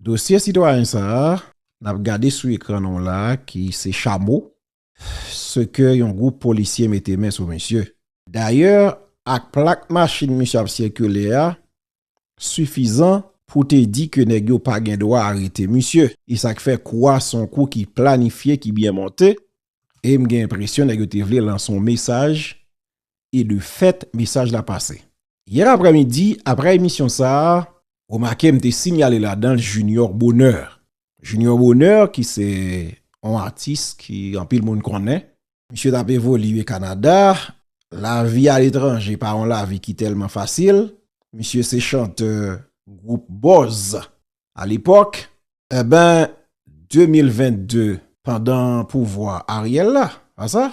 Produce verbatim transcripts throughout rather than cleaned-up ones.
Dosye sitwayen sa a, n ap gade sou ekran nou la, ki se Chamo, se ke yon gwoup polisye mete men sou misye. Dayè, ak plak machin misye ap sikile a, sifizan pou te di ke nèg yo pa gen dwa arete misye. E sa k fè kou a se yon kou ki planifye, ki byen monte. E m gen enpresyon nèg yo te vle lanse yon mesaj. E de fèt, mesaj la pase. Yè aprèmidi, aprè emisyon sa a, ou remake m te siyale ladan l Junior Bonheur. Junior Bonheur, ki se yon atis ki anpil moun konnen. Misye t ap evolye Kanada. Lavi aletranje pa yon lavi ki tèlman fasil. Misye se chantè gwoup Buzz alepòk. Enben, de mil vennde, pandan pouvwa Ariel la, pa sa?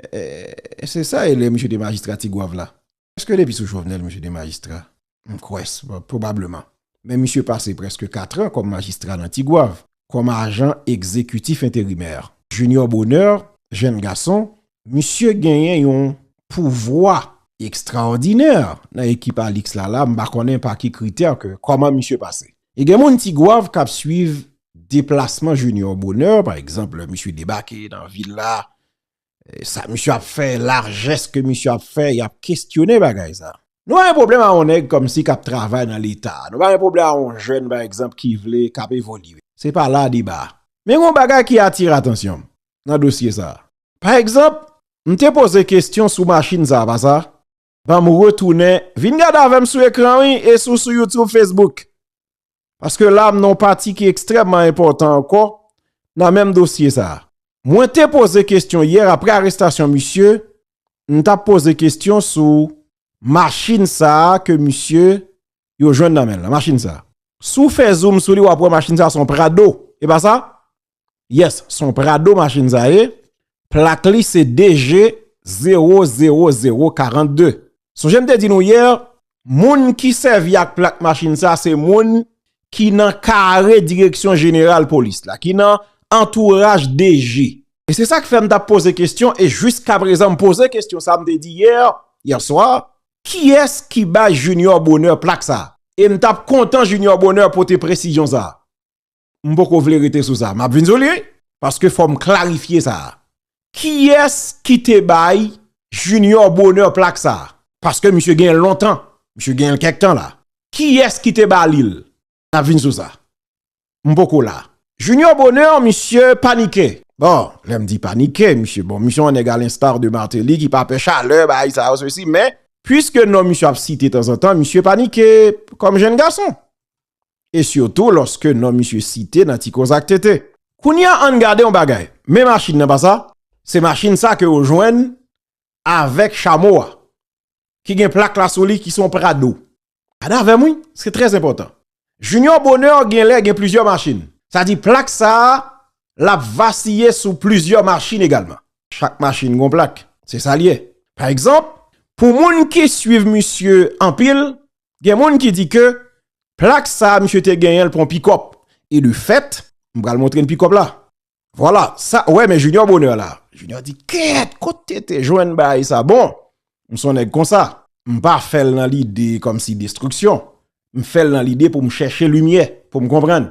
E, se sa e lè misye te majistra Tigwav la. Èske depi sou Jovenel misye te majistra? M kwè, pwobableman. Men misye pase prèske katran kòm majistra nan Tigwav, kòm ajan egzekitif enterimè. Junior Bonheur, jèn gason, misye genyen yon pouvwa ekstraòdinè nan ekip Alix la, la, m pa konnen pa ki kritè ke, kòman misye pase. E gen moun Tigwav k ap swiv deplasman Junior Bonheur, pa egzanp, lè misye debake nan vil la, e sa misye ap fè, lajès ke misye ap fè, y ap kestyone bagay sa. Nou pa gen pwoblèm a yon nèg kòmsi k ap travay nan Leta. Nou pa gen pwoblèm a yon jèn, pa egzanp, ki vle, k ap evolye. Se pa la deba a. Men gen yon bagay ki atire atansyon m nan dosye sa a. Pa egzanp, m te poze kesyon sou machin sa a, pa sa? Ban m retounen, vin gade avè m sou ekran, wi, e sou, sou YouTube, Facebook. Paske la, m nan yon pati ki ekstrèmman enpòtan ankò nan menm dosye sa a. Mwen te poze kesyon yè, aprè arestasyon misye, m t ap poze kesyon sou machin sa a ke misye yo jwenn nan men l la, machin sa a. Si w fè zoom sou li, w ap wè machin sa a se yon Prado. E pa sa? Yes, se yon Prado machin sa ye. Plak li se D G zewo zewo zewo karannde. Sonje m te di nou yè, moun ki sèvi ak plak machin sa se moun ki nan kare direksyon jeneral polis la, ki nan antouraj D G. E se sa k fè m t ap poze kesyon, e jiskaprezan m poze kesyon sa, m te di yè, yè swa, kiyès ki bay Junior Bonheur plak sa? E m t ap kontan Junior Bonheur pote presizyon sa. M poko vle rete sou sa. M ap vin sou li, wi. Paske fò m klarifye sa. Kiyès ki te bay Junior Bonheur plak sa? Paske misye genyen l lontan. Misye genyen l kèk tan la. Kiyès ki te ba li l? N ap vin sou sa. M poko la. Junior Bonheur, misye panike. Bon, lè m di panike, misye, bon, misye yon nèg à l'instar de Martelly ki pa pè chalè, bagay sa yo, sesi, men, piske non misye ap site tanzantan, misye panike kòm jèn gason. E sitou lòske non misye site nan ti koz ak tete. Kounye a, ann gade yon bagay. Men machin nan, pa sa? Se machin sa ke yo jwenn avèk chamo a, ki gen plak la sou li, ki se yon Prado. Gade avè m, wi, se trè enpòtan. Junior Bonheur genlè gen plizyè machin. Sa di plak sa a, l ap vasiye sou plizyè machin egalman. Chak machin gen yon plak. Se sa l ye. Pa egzanp, pou moun ki swiv misye anpil, gen moun ki di ke plak sa a, misye te genyen l pou yon pikòp. E de fèt, m pral montre n pikòp la. Vwala, sa, w wè, men Junior Bonheur la. Junior di, kèt, kote te jwenn bagay sa? Bon, m se yon nèg konsa. M pa fè l nan lide kòmsi destriksyon. M fè l nan lide pou m chèche limyè, pou m konprann.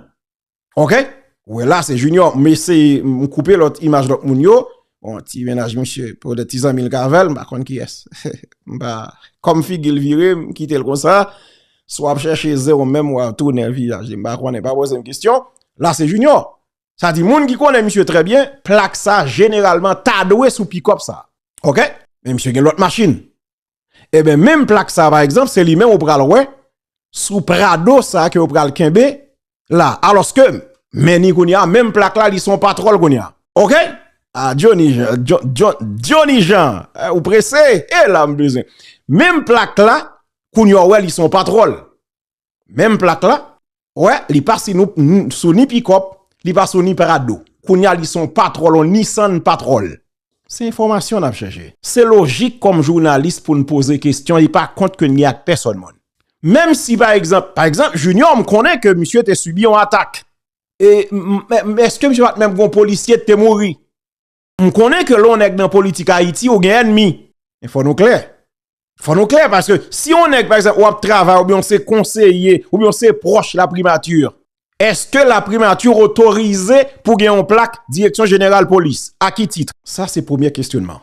Oke? Ou wè la, se Junior. M eseye, m koupe lòt imaj lòt moun yo. Bon, ti mennaj misye, poutèt ti zanmi l k avè l, m pa konn kiyès. M pa, kòm figi l vire, m kite l konsa. Si w ap chèche zen w menm, w a tounen vizaj li. M pa konnen, pa poze m kesyon. La, se Junior. Sa di, moun ki konnen misye trè byen, plak sa, jeneralman, ta dwe sou pikòp sa. Oke? Men misye gen lòt machin. Ebyen, menm plak sa, pa egzanp, se li menm ou pral wè sou Prado sa ke ou pral kenbe la. Alòske, men ni kounye a, menm plak la, li se yon Patròl kounye a. Oke? A, Johnny Jean, John, John, Johnny Jean, eh, ou prese? E la, m bezwen. Menm plak la, kounye a, ou wè, li se yon Patròl. Menm plak la, ou wè, li pa si nou, n-, sou ni pikòp, li pa sou ni Prado. Kounye a, li se yon Patròl, yon Nissan Patròl. Se enfòmasyon n ap chèche. Se lojik kòm jounalis pou n poze kesyon, li pa kont ke n gen ak pèsòn moun. Menm si, pa egzanp, pa egzanp, Junior, m konnen ke misye te sibi yon atak. E, m, m, m, èske misye pa t menm gon polisye te mouri? M konnen ke lè yon nèg nan politik Ayiti, ou gen ènmi. Men fò nou klè. Fò nou klè, paske si yon nèg, pa egzanp, w ap travay, oubyen w se konseye, oubyen w se pwòch laprimati, Èske la primati otorize pou gen yon plak Direksyon Jeneral Polis? A ki tit? Sa se premye kesyonman.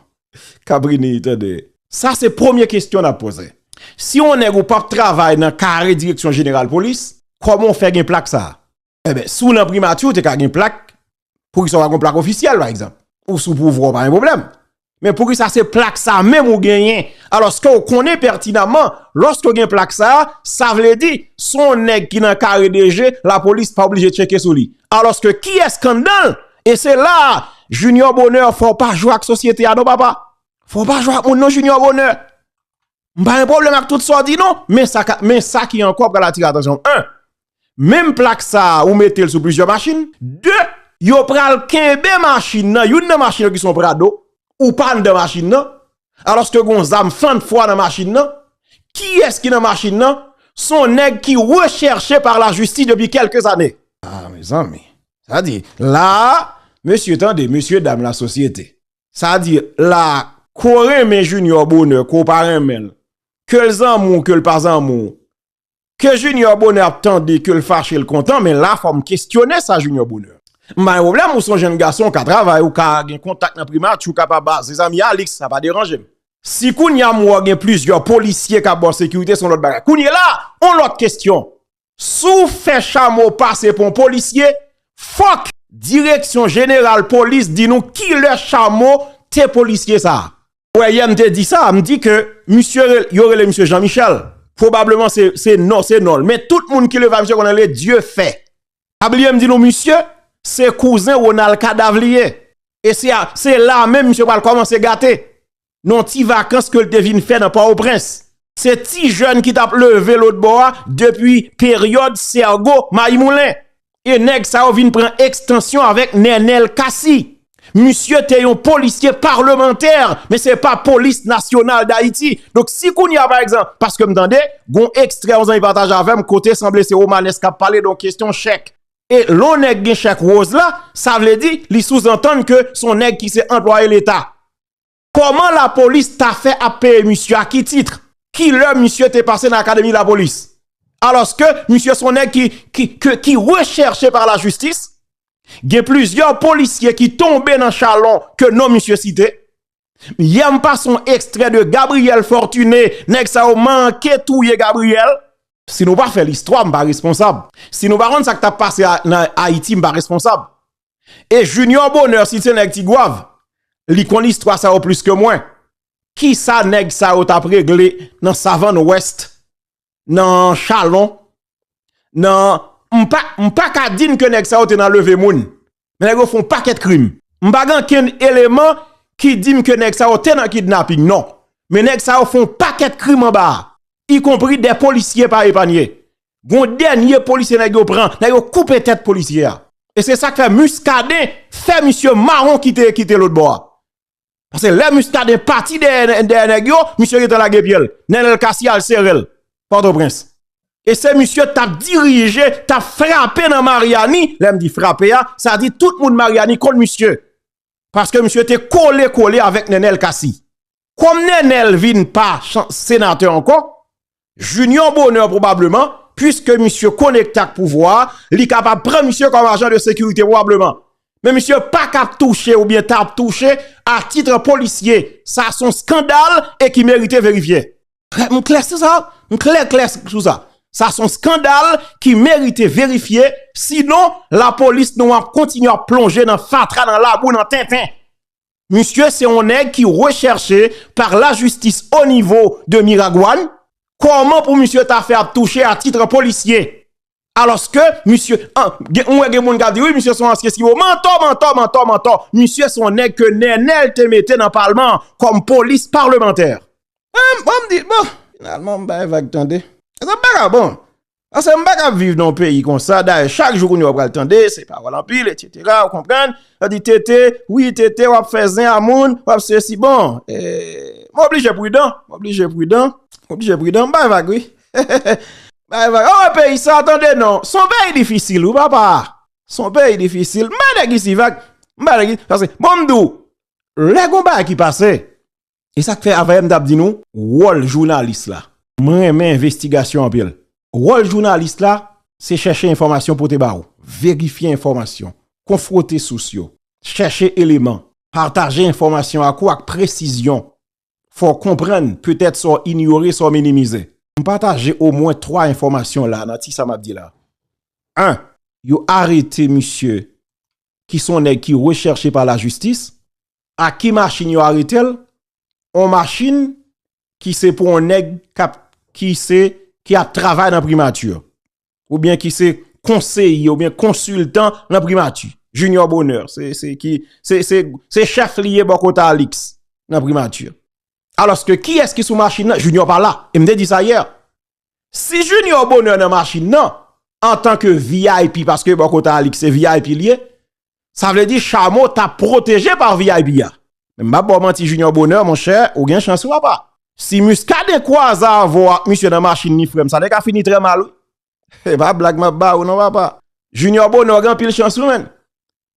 Kabrini, tande. Sa se premye kesyon n ap poze. Si yon nèg ou p ap travay nan kare Direksyon Jeneral Polis, kòman w fè gen plak sa a? Enben, si w nan primati, w te ka gen plak, poukisa w pa gen yon plak ofisyèl, pa egzanp? Ou sou pouvwa, w pa gen pwoblèm. Men poukisa se plak sa a menm ou genyen, alòske w konnen pètinaman, lòske w gen plak sa a, sa vle di, se yon nèg ki nan kare de je, lapolis pa oblije tcheke sou li. Alòske kiyès k anndan l? E se la a, Junior Bonheur, fò w pa jwe ak sosyete a non, papa. Fò w pa jwe ak moun non, Junior Bonheur. M pa gen pwoblèm ak tout sa w di non, men sa, ka- men sa ki ankò pral atire atansyon. En, menm plak sa a, ou mete l sou plizyè machin. De, yo pral kenbe machin nan, youn nan machin yo ki se yon Prado, ou pa anndan machin nan, alòske gen yon zam fann fwa nan machin nan. Kiyès ki nan machin nan? Se yon nèg ki rechèche pa lajistis depi kèlke zane. A, mezanmi. Sa di, la a, mesye, tande, mesye dam lasosyete. Sa di, la, ke w renmen Junior Bonheur, ke w pa renmen l, ke l zanmi w, ke l pa zanmi w, ke Junior Bonheur ap tande, ke l fache, l kontan, men la, fò m kesyone sa, Junior Bonheur. M pa gen pwoblèm, ou se yon jenn gason, ou ka travay, ou ka gen kontak nan primati, ou kapab ba, se zanmi Alix, sa pa deranje m. Si kounye a m wè w gen plizyè polisye k ap ba w sekirite, se yon lòt bagay. Kounye a la, yon lòt kesyon. Si w fè chamo pase pou yon polisye, fòk Direksyon Jeneral Polis di nou kilè chamo te polisye sa a. Ou wè, yè m te di sa, m di ke misye, re- yo rele misye Jean Michel. Pwobableman se, se non, se non l. Men tout moun ki leve a misye konnen rele Dieuffait. Pa bliye m di nou, misye, se kouzen Ronald Kadav li ye. E se a- se la menm misye pral kòmanse gate. Nan ti vakans ke l te vin fè nan Pòtoprens. Se ti jèn ki t ap leve lòt bò a depi peryòd Sègo Mayimoulen. E nèg sa yo vin pran ekstansyon avèk Nenel Cassy. Misye te yon polisye palmantè, men se pa Polis Nasyonal Dayiti. Donk, si kounye a, pa egzanp, paske m tande, gon ekstrè yon zanmi pataje avè m, kote sanble se Romanes k ap pale de yon kesyon chèk. E lè yon nèg gen chèk woz la, sa vle di, li souzantann ke se yon nèg ki se anplwaye Leta. Kòman lapolis ta fè ap peye misye? A ki tit? Kilè misye te pase nan akademi lapolis? Alòske misye se yon nèg ki, ki, ki, ki rechèche pa lajistis. Gen plizyè polisye ki tonbe nan chalon ke non misye site. Yè m pase yon ekstrè de Gabriel Fortuné, nèg sa yo manke touye Gabriel. Si nou pa fè listwa, m pa responsab. Si nou pa konn sa k t ap pase a- nan Ayiti, m pa responsab. E Junior Bonheur, si l se nèg Tigwav, li konn istwa sa yo plis ke mwen. Kisa nèg sa yo t ap regle nan Savann West, nan Chalon, nan, m pa, m pa ka di n ke nèg sa yo te nan leve moun. Men nèg yo fè yon pakèt krim. M pa gen ankenn eleman ki di m ke nèg sa yo te nan kidnaping, non. Men nèg sa yo fè yon pakèt krim anba a. Ikonpri de polisye pa epanye. Gon dènye polisye nèg yo pran, nèg yo koupe tèt polisye a. E se sa k fè Muscadin fè misye mawon kite, kite lòt bò a. Paske lè Muscadin pati dèyè, dèyè nèg yo, misye gentan lage pye l. Nenel Cassy al sere l, Pòtoprens. E se misye t ap dirije, t ap frape nan Mariani. Lè m di frape a, sa di tout moun Mariani konn misye. Paske misye te kole, kole avèk Nenel Cassy. Kòm Nenel vin pa chan- senatè ankò, Junior Bonheur pwobableman, piske misye konekte ak pouvwa a, li kapab pran misye kòm ajan de sekirite pwobableman. Men misye pa ka ap touche oubyen ta ap touche a tit polisye. Sa se yon skandal e ki merite verifye. M klè sou sa, m klè, klè sou sa. Sa se yon skandal ki merite verifye, sinon lapolis nou ap kontinye ap plonje nan fatra, nan labou, nan tenten. Misye se yon nèg ki rechèche pa lajistis o nivo de Miragwàn. Kòman pou misye ta fè ap touche a tit polisye? Alòske misye, an, gen, ou wè gen moun k ap di, wi, misye se yon ansyen siwo. Mantò, mantò, mantò, mantò. Misye se yon nèg ke Nenel te mete nan palman kòm polis palmantè. Bon, m di, bon, finalman, m bay vag tande. E sa m pa ka, bon. Paske m pa ka ap viv nan yon peyi konsa. Dayè, chak jou kounye a w pral tande, se pawòl anpil, etsetera, ou konprann? Yo di, Tete, wi, Tete, w ap fè zen a moun, w ap sesi. Bon, e, m oblije pridan, m oblije pridan, m oblije pridan, m bay vag, wi. Bay vag. O, peyi sa, tande non. Se yon peyi difisil, wi, papa. Se yon peyi difisil. M bay nèg isi vag. M bay nèg isi. Paske, bon, m di w, lè gon bagay ki pase, e sa k fè avanyè m t ap di nou, wòl jounalis la. Mwen renmen envestigasyon anpil. Wòl jounalis la, se chèche enfòmasyon pote ba ou. verifye enfòmasyon, konfwote sous yo, chèche eleman, pataje enfòmasyon ak ou ak presizyon. Fò w konprann petèt sa w inyore, sa w minimize. M pataje omwen twa enfòmasyon la nan ti sa m ap di la. En, yo arete misye ki se yon nèg ki rechèche pa lajistis. Ak ki machin yo arete l? On machin ki se pou on nèg k ap, ki se, ki ap travay nan primati, oubyen ki se konseye, oubyen konsiltan nan primati. Junior Bonheur, se, se ki, se, se, se chèf li ye bò kote Alix nan primati. Alòske kiyès ki sou machin nan? Junior pa la. E m te di sa yè. Si Junior Bonheur nan machin nan, antanke V I P, paske bò kote Alix se V I P li ye, sa vle di Chamo t ap pwoteje pa V I P a. Men m p ap ba w manti, Junior Bonheur, monchè, ou gen chans wi papa. Si Muscadin kwaze avè w ak misye nan machin li, frè m, sa te ka fini trè mal wi. E pa blag m ap ba ou non papa. Junior Bonheur gen anpil chans wi menn.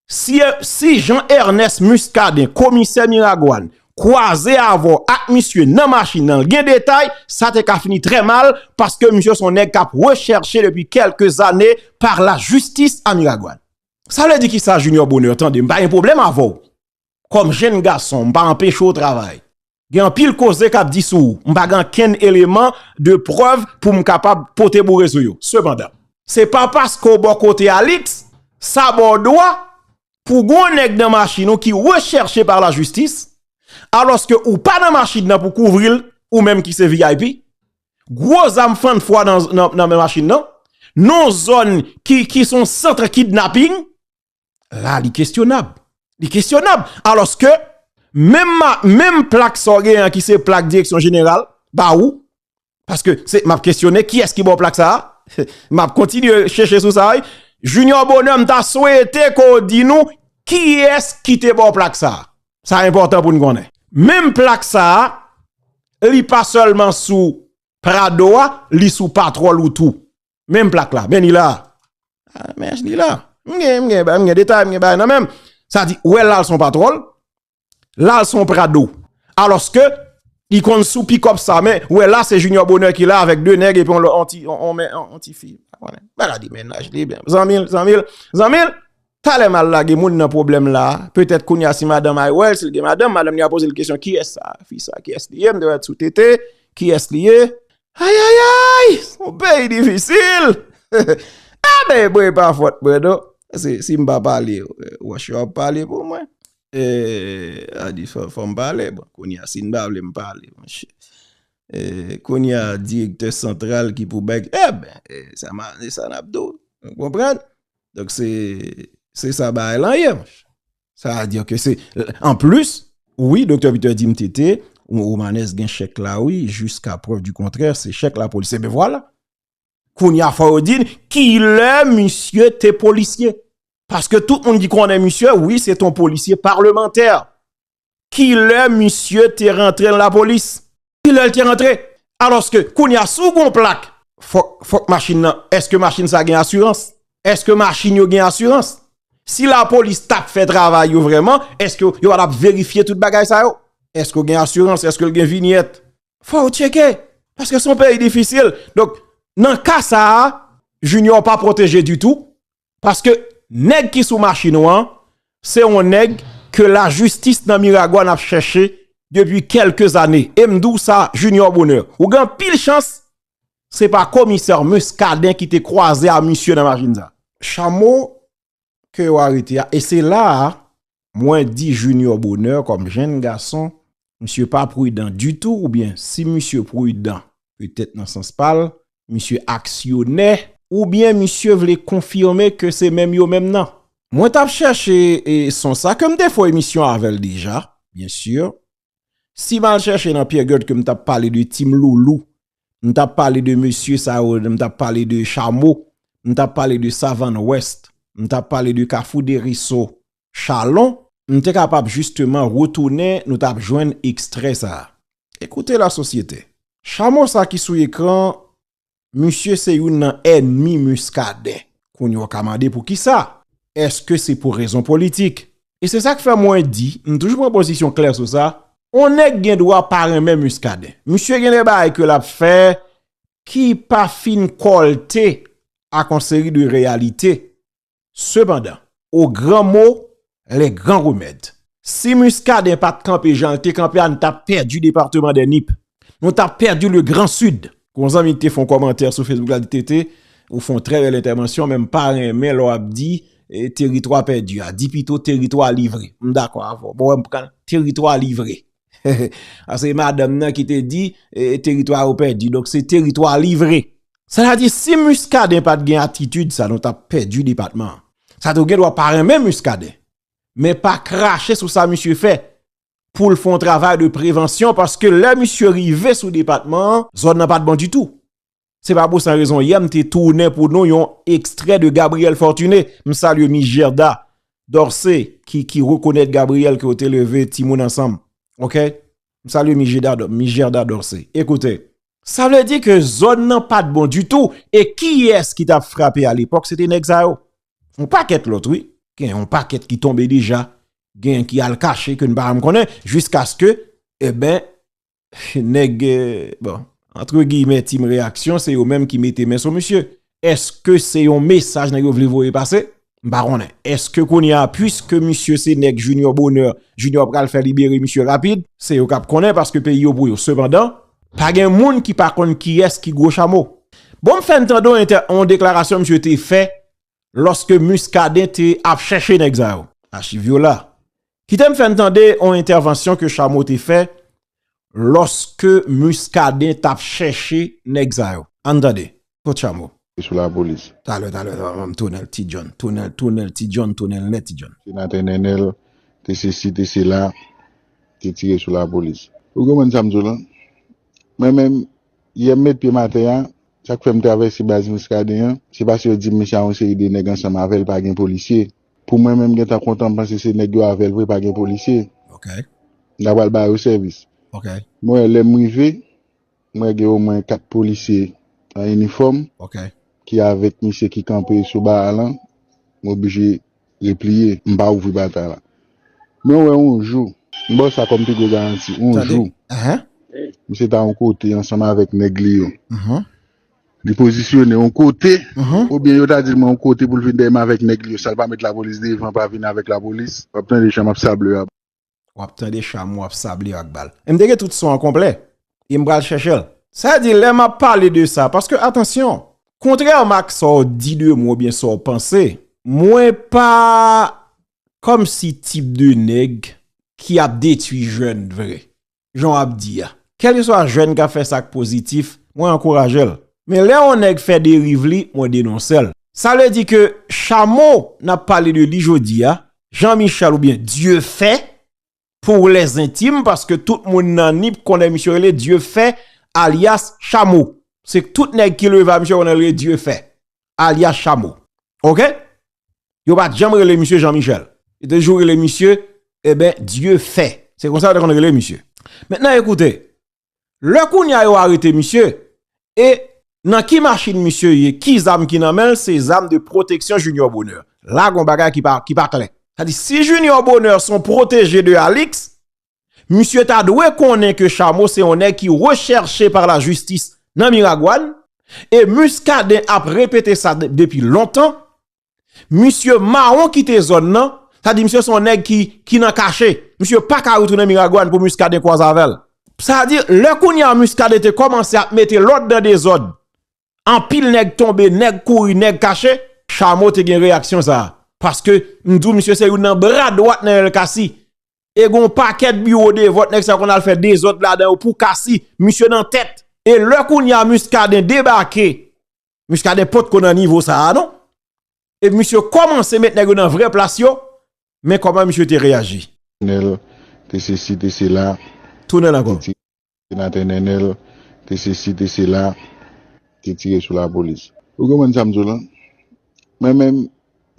Si, si Jean Ernest Muscadin, komisè Miragwàn, kwaze avè w ak misye nan machin nan, l gen detay, sa te ka fini trè mal, paske misye se yon nèg k ap rechèche depi kèlke zane pa lajistis a Miragwàn. Sa vle di kisa, Junior Bonheur? Tande, m pa gen pwoblèm avè w. Kòm jenn gason, m pa anpeche w travay. Gen anpil koze k ap di sou ou. M pa gen ankenn eleman de prèv pou m kapab pote boure sou yo. Sepandan, se pa paske w bò kote Alix, sa ba w dwa pou gon nèg nan machin ou ki rechèche pa lajistis, alòske ou pa nan machin nan pou kouvri l, ou menm ki se V I P. Gwo zam fann fwa nan, nan, nan men machin nan, nan zòn ki, ki se yon sant kidnaping, la, li kesyonab. Li kesyonab. Alòske, menm, ma- menm plak sa w genyen an ki se plak direksyon jeneral, ba ou, paske se, m ap kesyone kiyès ki ba w plak sa a. M ap kontinye chèche sou sa a wi. Junior Bonheur, m ta swete ke w di nou kiyès ki te ba w plak sa a. Sa enpòtan pou n konnen. Menm plak sa a, li pa sèlman sou Prado a, li sou Patròl ou tou. Menm plak la, men li la. Ah, men li la. M gen, m gen, m gen detay, m gen bagay nan men m. Sa di, ou wè l al sou Patròl, l al sou Prado. Alòske, li konn sou pikòp sa, men ou wè la, se Junior Bonheur ki la avèk de nèg epi on, on ti, on, on, men- on, on ti fi. Pa konnen. Bagay di mennaj li, byen. Zanmi l, zanmi l, zanmi l. Talè m al lage moun nan pwoblèm la. Petèt kounye a si madanm ay wè l, si l gen madanm, madanm li a poze l kesyon, kiyès sa? Fi sa, kiyès li ye? M te wè l sou tete, kiyès li ye? Ayayay! Se yon peyi difisil! Ah, men, bon, e pa fòt mwen, non. Se, si m pa pale, wòch yo ap pale pou mwen. E, a di, fò, fò m pale. Bon, kounye a, si n pa vle m pale, monchè. E, kounye a, direktè santral ki pou bay, e ben, e, sa, ma- e sa n ap di w. Ou konprann? Donk, se, se sa bagay lan ye, monchè. Sa vle di ke se, an plis, wi, Doktè Peter di m tete, Romanes gen chèk la, wi, jiska prèv di kontrè, se chèk lapolis. Ebyen vwala. Kounye a, fò yo di n, kilè misye te polisye? Paske tout moun ki konnen misye, wi, se t on polisye palmantè. Kilè misye te rantre nan lapolis? Kilè l te rantre? Alòske, kounye a, si w gen yon plak, fòk, fòk machin nan, èske machin sa gen asirans? Èske machin yo gen asirans? Si lapolis t ap fè travay yo vrèman, èske yo pa t ap verifye tout bagay sa yo? Èske w gen asirans? Èske l gen vinyèt? Fò w tcheke. Paske se yon peyi difisil. Donk, nan ka sa a, Junior pa pwoteje ditou. Paske nèg ki sou machin ou an, se yon nèg ke lajistis nan Miragwàn ap chèche depi kèlke zane. E m di w sa, Junior Bonheur, ou gen anpil chans, se pa komisè Muscadin ki te kwaze a misye nan machin sa. Chamo ke yo arete a. E se la a, mwen di Junior Bonheur kòm jenn gason, misye pa pridan ditou, oubyen si misye pridan, petèt nan sans pa l, misye aksyonè, oubyen misye vle konfime ke se menm yo menm nan. Mwen t ap chèche, e, son sa ke m te fè emisyon avè l deja, byen si. Si m al chèche nan Pierre Gert ke m t ap pale de Team Loulou, m t ap pale de mesye sa yo, m t ap pale de Chamo, m t ap pale de Savann West, m t ap pale de Kafou Deriso, Chalon, m te kapab jisteman retounen, nou t ap jwenn ekstrè sa a. Ekoute lasosyete. Chamo sa ki sou ekran, misye se youn nan ènmi Muscadin. Kounye a w ka mande poukisa? Èske se pou rezon politik? E se sa k fè mwen di, m toujou pran pozisyon klè sou sa, on nèg gen dwa pa renmen Muscadin. Misye gen de bagay ke l ap fè ki pa fin kòlte ak on seri de reyalite. Sepandan, aux grands maux, les grands remèdes. Si Muscadin pa t kanpe jan l te kanpe a, nou t ap pèdi depatman dè Nip. Nou t ap pèdi le Grand Sud. Gon zanmi ki te fè yon kòmantè sou Facebook la, li te te, ou fè yon trè bèl entèvansyon, men m pa renmen lè w ap di, e, teritwa pèdi a. Di pito teritwa livre. M dakò avè w. Bon, wè m pran teritwa livre. Paske madanm nan ki te di, e, teritwa yo pèdi. Donk, se teritwa livre. Sa vle di, si Muscadin pa t gen atitid sa, nou t ap pèdi depatman an. Sa tou gen dwa pa renmen Muscadin. Men pa krache sou sa misye fè pou l fè yon travay de prevansyon, paske lè misye rive sou depatman an, zòn nan pa t bon ditou. Se pa pou san rezon, yè m te tounen pou nou yon ekstrè de Gabriel Fortuné. M salye Miss Gerda Dorcé, ki, ki rekonèt Gabriel ke yo te leve timoun ansanm. Oke? M salye Miss Gerda, Miss Gerda Dorcé. Ekoute, sa vle di ke zòn nan pa t bon ditou, e kiyès ki t ap frape alepòk, se te nèg sa yo. Yon pakèt lòt, wi. Gen yon pakèt ki tonbe deja, gen ki al kache, ke n pa janm konnen, jiskaske, eben, nèg, eh, bon, antre giyimè, Team Reaksyon, se yo menm ki mete men sou misye. Èske se yon mesaj nèg yo vle voye pase? M pa konnen. Èske kounye a, piske misye se nèg Junior Bonheur, Junior pral fè libere misye rapid? Se yo k ap konnen, paske peyi yo pou yo. Sepandan, pa gen moun ki pa konn kiyès ki gwo chamo. Bon, m fè n tande yon entè-, yon deklarasyon misye te fè lòske Muscadin te ap chèche nèg sa yo. Achiv yo la. Kite m fè n tande yon entèvansyon ke Chamo te fè lòske Muscadin t ap chèche nèg sa yo. Ann tande. Kot Chamo? Sou lapolis. Talè, talè, talè, m tounen l, Ti John. Tounen l, tounen l, Ti John, tounen l nèt, Ti John. Senatè Nènèl, te sesi, te sela, te tire sou lapolis. Ou konprann sa m di w lan? Mwen menm, yè m met pye m atè a, sa k fè m travèse baz Muscadin an, se paske yo di m misye a yon seri de nèg ansanm avè l, pa gen polisye. Pou mwen menm, m gentan kontan, m panse se nèg yo avè l vre, pa gen polisye. Ok. N ta pral ba yo sèvis. Ok. Mwen, lè m rive, mwen gen omwen kat polisye an inifòm Ok. ki avèk misye ki kanpe sou ba a lan. M oblije repliye, m pa ouvri batay la. Men w wè yon jou, m ba w sa kòm pi gwo garanti, yon Tande. jou, Ahan. misye ta yon kote ansanm avèk nèg li yo. Mhm. Li pozisyone yon kote, Mhm. oubyen yo ta di l mwen yon kote pou l vin dèyè m avèk nèg li yo. Sa l pa met lapolis devan, pa vin avèk lapolis. W ap tande chan m ap sable a. W ap tande chan m w ap sable ak bal. E m te gen tout son an konplè. E m pral chèche l. Sa di, lè m ap pale de sa, paske, atansyon, kontrèman ak sa w di de mwen oubyen sa w panse, mwen pa kòmsi tip de nèg ki ap detwi jèn vre. Jan w ap di a. Kèlkeswa jèn k ap fè sa k pozitif, mwen ankouraje l. Men lè yon nèg fè deriv li, mwen denonse l. Sa vle di ke Chamo n ap pale de li jodi a, Jean Michel oubyen Dieufe, pou les intimes, paske tout moun nan Nip konnen misye rele Dieufe, alyas Chamo. Se tout nèg ki leve a misye konnen rele Dieufe, alyas Chamo. Ok? Yo pa t janm rele misye Jean Michel. Yo te toujou rele misye, eben, Dieufe. Se konsa yo te konn rele misye. Mentnan, ekoute, lè kounye a yo arete misye, e nan ki machin misye ye, ki zam ki nan men l, se zam de pwoteksyon Junior Bonheur. La, gon bagay ki pa, ki pa klè. Sa di, si Junior Bonheur se yon pwoteje de Alix, misye ta dwe konnen ke Chamo se yon nèg ki rechèche pa lajistis nan Miragwàn, e Muscadin ap repete sa de-, depi lontan, misye mawon kite zòn nan, sa di misye se yon nèg ki, ki nan kache. Misye pa ka retounen Miragwàn pou Muscadin kwaze avè l. Sa di, lè kounye a Muscadin te kòmanse ap mete lòd nan dezòd, anpil nèg tonbe, nèg kouri, nèg kache, Chamo te gen reyaksyon sa a. Paske, m di w, misye se youn nan bra dwat Nènèl Cassy. E gon pakèt biwo de vòt, nèg sa yo konn al fè dezòd ladan yo pou Cassy, misye nan tèt. E lè kounye a Muscadin debake, Muscadin potko nan nivo sa a, non. Epi misye kòmanse met nèg yo nan vrè plas yo, men kòman misye te reyaji? Nèl, te sesi, te sela. Tounen l ankò. Te tire senatè Nènèl, te sesi, te sela, te tire sou lapolis. Ou konprann sa m di w lan? Mwen menm,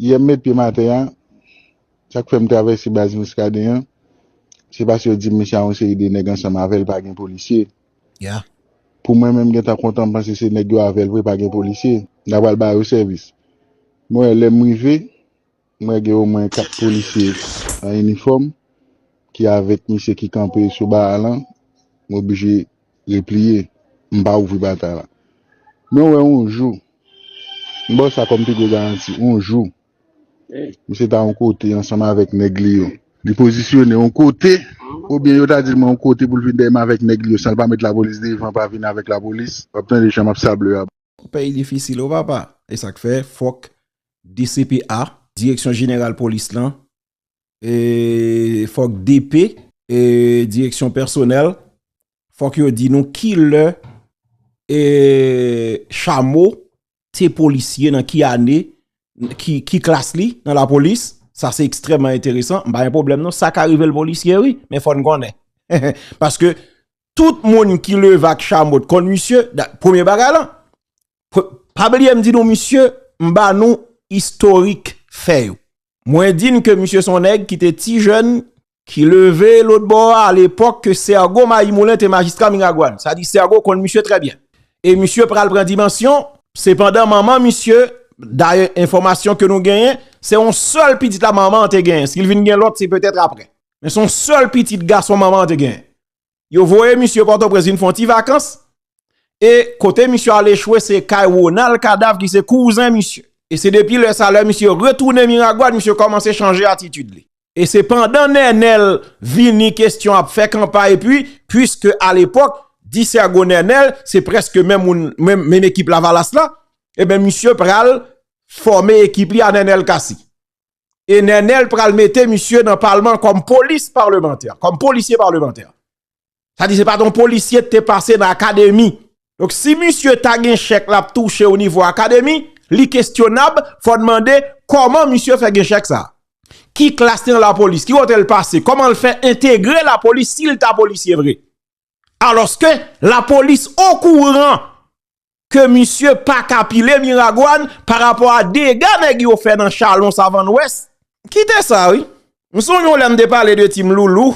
yè m met pye m atè a, sa k fè m travèse baz Muscadin an, se paske yo di m misye a yon seri de nèg ansanm avè l, pa gen polisye. Yeah. Pou mwen menm, m gentan kontan, m panse se nèg yo avè l vre, pa gen polisye. M ta pral ba yo sèvis. Mwen, lè m rive, mwen gen omwen kat polisye an inifòm ki avèk misye ki kanpe sou ba a lan. M oblije repliye. M pa ouvri batay la. Men w wè yon jou, m ba w sa kòm pi gwo garanti, yon jou, Misye ta yon kote ansanm avèk nèg li yo. Li pozisyone yon kote, oubyen yo ta di l mwen yon kote pou l vin dèyè m avèk nèg li yo, san l pa met lapolis devan, pa vin avèk lapolis. W ap tande jan m ap sable a. Yon peyi difisil, wi papa. E sa k fè, fòk D C P A, Direksyon Jeneral Polis lan, e fòk D P, e Direksyon Pèsonèl, fòk yo di nou ki lè, e Chamo te polisye, nan ki ane, ki, ki klas li nan lapolis. Sa se ekstrèmman enteresan. M pa gen pwoblèm non. Sa ka rive l polisye, wi, men fò n konnen. Paske tout moun ki leve ak Chamo t konn misye, da- premye bagay lan, pre- pa bliye m di nou, misye, m ba nou istorik fè yo. Mwen di n ke misye se yon nèg ki te ti jèn, ki leve lòt bò a, alepòk ke Sègo Mayimoulen te majistra Miragwàn. Sa di Sègo konn misye trè byen. E misye pral pran dimansyon, sepandan manman misye, dayè enfòmasyon ke nou genyen, se yon sèl pitit la manman an te genyen. Si l vin gen lòt, se petèt apre. Men se yon sèl pitit gason manman an te genyen. Yo voye misye Pòtoprens vin fè yon ti vakans. E kote misye al echwe, se kay Ronald Kadav ki se kouzen misye. E se depi lè sa, lè misye retounen Miragwàn, misye kòmanse chanje atitid li. E se pandan Nènèl vini, kesyon ap fè kanpay, epi, piske alepòk, Disègo Nènèl, se prèske menm moun, menm, menm ekip Lavalas la, ebyen, misye pral fòme ekip li a Nènèl Cassy. E Nènèl pral mete misye nan palman kòm polis palmantè, kòm polisye palmantè. Sa di se pa t yon polisye te pase nan akademi. Donk, si misye ta gen chèk l ap touche o nivo akademi, li kestyonab, fò n mande kòman misye fè gen chèk sa. Ki klas li nan lapolis, ki kote l pase, kòman l fè entegre lapolis si l ta polisye vre. Alòske lapolis okouran ke misye pa ka pile Miragwàn pa rapò a dega nèg yo fè nan Chalon, Savannwest. Kite sa, wi. M sonje yon lè m te pale de Team Loulou.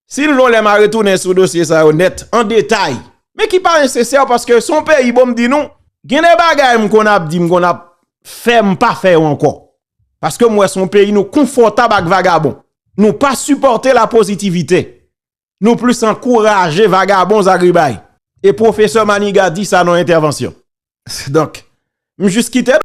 Si l vle yon lè m a retounen sou dosye sa yo nèt, an detay. Men ki pa nesesè, paske se yon peyi, bon, m di nou, gen de bagay m konn ap di, m konn ap fè, m pa fè yo ankò. Paske m wè se yon peyi nou konfòtab ak vagabon. Nou pa sipòte lapozitivite. Nou plis ankouraje vagabon zagribay. E pwofesè Maniga di sa nan yon entèvansyon. Donk, m jis kite